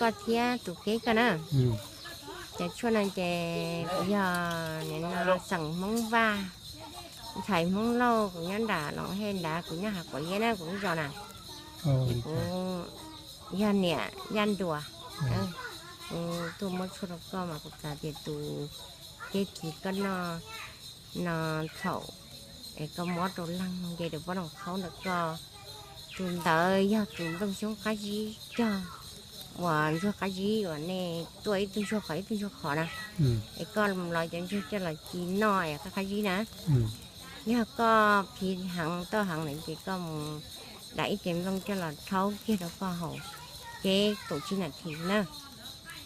koj thiab tus keb koj na. Cov tshuaj no ces kuv yog nim no xeem Hmoob Vaj, ntxhais Hmoob Lauj, kuv nyob nram Loos Hej nrad, kuv nyob Hav Quav Liab na, kuv lub zos na. Ces kuv yog niam Yaj Nruas, kuv tuaj muab tshuaj rau koj mas kuv xav tias tus keb khi koj noj no txhaum es koj muab rau leeg nce rau pob noo qhaub ntawm koj. Tus ntawd yog tus nplooj xyoob qab zib cog uas ntsuag qab zib uas nej tuaj ib tug ntsuag qhov ib tug ntsuag qhov na, es koj los cov ntsuag coj los ci noj es qab qab zib na. Yog koj phiv heev toj heev lawm ces koj mus dam ib ce nplooj coj los rhaub kiag rau koj haus, ces kaum tsib nas this na,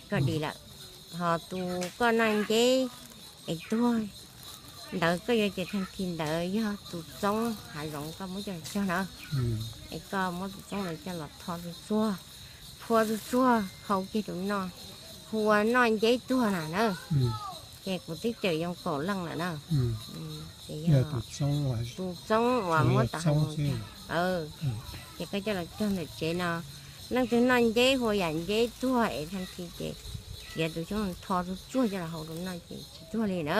koj dim lawm. Ho tus koj noj nceb es tuag ntawd koj yuav ces thaj thi ntawd yog tus txoob hav zoov koj muab coj los cog na. Es koj muab tus txoob ntawd coj los tho tsuag tsuag, phua tsuag tsuag hau kiag rau noj, hu ua noj nceb tuag na na. Ces kuv twb cawm yoo kaum leej lawm na. Ces yog tus txoob uas muab tau heev, ces koj coj los cog ntawm tsev no. Leej twg noj nceb hu ua yam nceb tuag es thaj thi ces txiav tus xyoob tho tsuag tsuag coj los hau rau noj ces tsis tuag li na.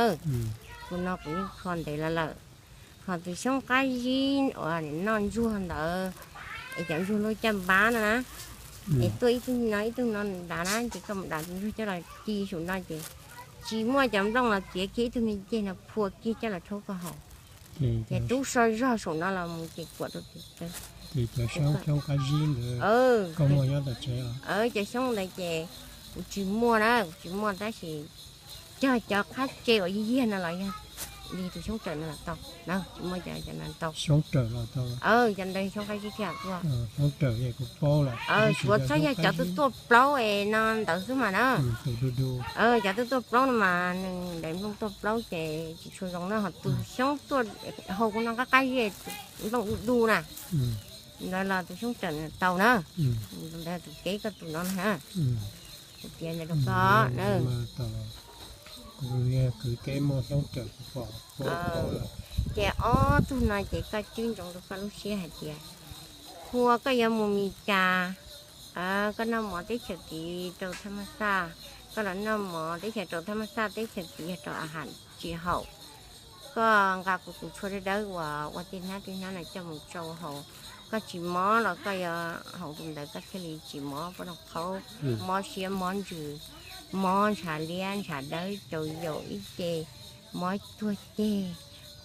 Tus no kuv yeej kho ntev los lawm. Ho tus xyoob qab zib uas noj ntsuag ntawd es cov ntsuag luaj caj npab no na, es tuaj ib tug no ib tug no dav na ces koj mus dav tus ntsuag coj los ci saum no ces tsis muaj cov nplooj los txiav kiag ib tug me ceg no phua kiag coj los rhaub koj haus. Ces tub so zog saum no los mus ces kuam rau ces cov xyoob qab zib ntawd, cov xyoob ntawd ces kuv tsis muaj na, kuv tsis muaj tab sis cog cov qab tse uas yig yig no los yog li tus xyoob rawm no los tau na, tsis muaj cov no tau. Cov ntawd xyoob qab zib thiab tuaj. Suav txhob yog cov tuaj tuaj plaub es no ntawd xwb mas na. Cov tuaj tuaj plaub no mas nws daim nplooj tuaj plaub ces tsis tshua zoo na, ho tus xyoob tuaj hau kuv no qab qab zib nplooj du du na. Ntawd los tus xyoob rawm tau na. Tus ntawd tus keb koj tus no na. Kuv piav ntawd rau koj na. Ces ob tug no ces koj cwb ntsoov rau koj lub siab hais tias hu ua koj yuav mus Mes Kas, koj noj mov teb chaws tid rau thaj maj xaj, koj los noj mov teb chaws rau thaj maj xaj, teb chaws tid yog rau a has tsis haum. Koj nqa kuv tus tshuaj dawb dawb uas ua tej hnab tej hnab no coj mus tsau haus. Koj tsis mob los koj yuav haus tus ntawd koj thiaj li tsis mob pob noo qhaub, mob siab mob ntsws, mob ntshav liab ntshav dawb, cau yaum ib ce, mob tuag ceg,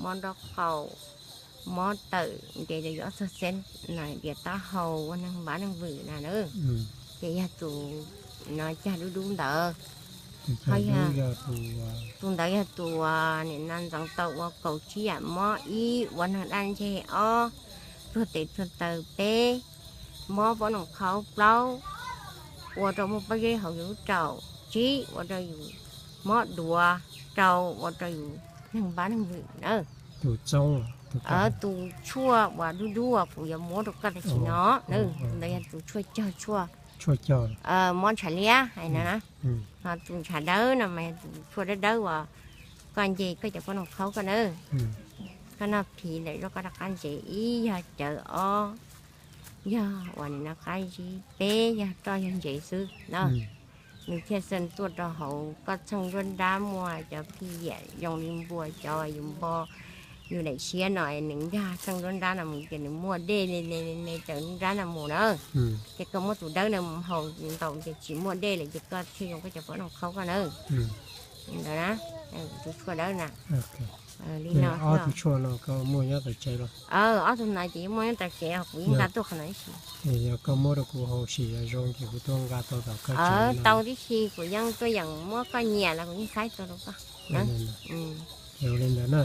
mob nraub qaum, mob tawm nce rau yus ob txog xeeb na, dias taub hau, ua neeg npav neeg vwm na na. Ces yog tus no cog dub dub ntawd. Ho yog tus ntawd yog tus nim no ntxeev tau ua kaum tsib yam mob, ib ua neeg daj ntseg, ob tuag tes tuag taw, peb mob pob noo qhaub, plaub ua rau muaj pob zeb hauv yus lub raum, tsib ua rau yus mob duav, rau ua rau yus neeg npav neeg vwm na. Tus tshuaj uas dub dub uas kuv yuav muab rau koj tam sim no, ntawd yog tus tshuaj cog tshuaj mob ntshav liab hais no na. Ho tus ntshav dawb no mas yog tus tshuaj dawb dawb uas koj nce koj cov pob noo qhaub koj na. Koj noj phiv ntawm zoj koj rov qab ntsev ib yog cawv, ob yog uas nim no qab zib, peb yog roj yog ntsev xwb na. Nws thiaj xeeb tuaj rau hauv koj txheej nruab nrab muaj cov phij yam zoo li npua cov yus npo yus daim siab no es nws nkag txheej nruab nrab no mus ces nws muaj dej me me me me raws nruab nrab no mus na. Ces koj muab tus dawb no mus haus ntaus ces tsis muaj dej lawm ces koj thiaj zoo koj cov pob noo qhaub koj na. Ntawd na, tus tshuaj dawb na. Li no, ob tug no ces yeej muaj nyob tom tsev, kuv yeej nqa tuaj qhov no ib si. Yog koj muab rau kuv haus sim zoo ces kuv tuaj nqa tau tom koj tsev. Tau tib si, kuv yeej tuaj yeem muab koj nyiam los kuv yeej faib tau rau koj. Li ntawd na.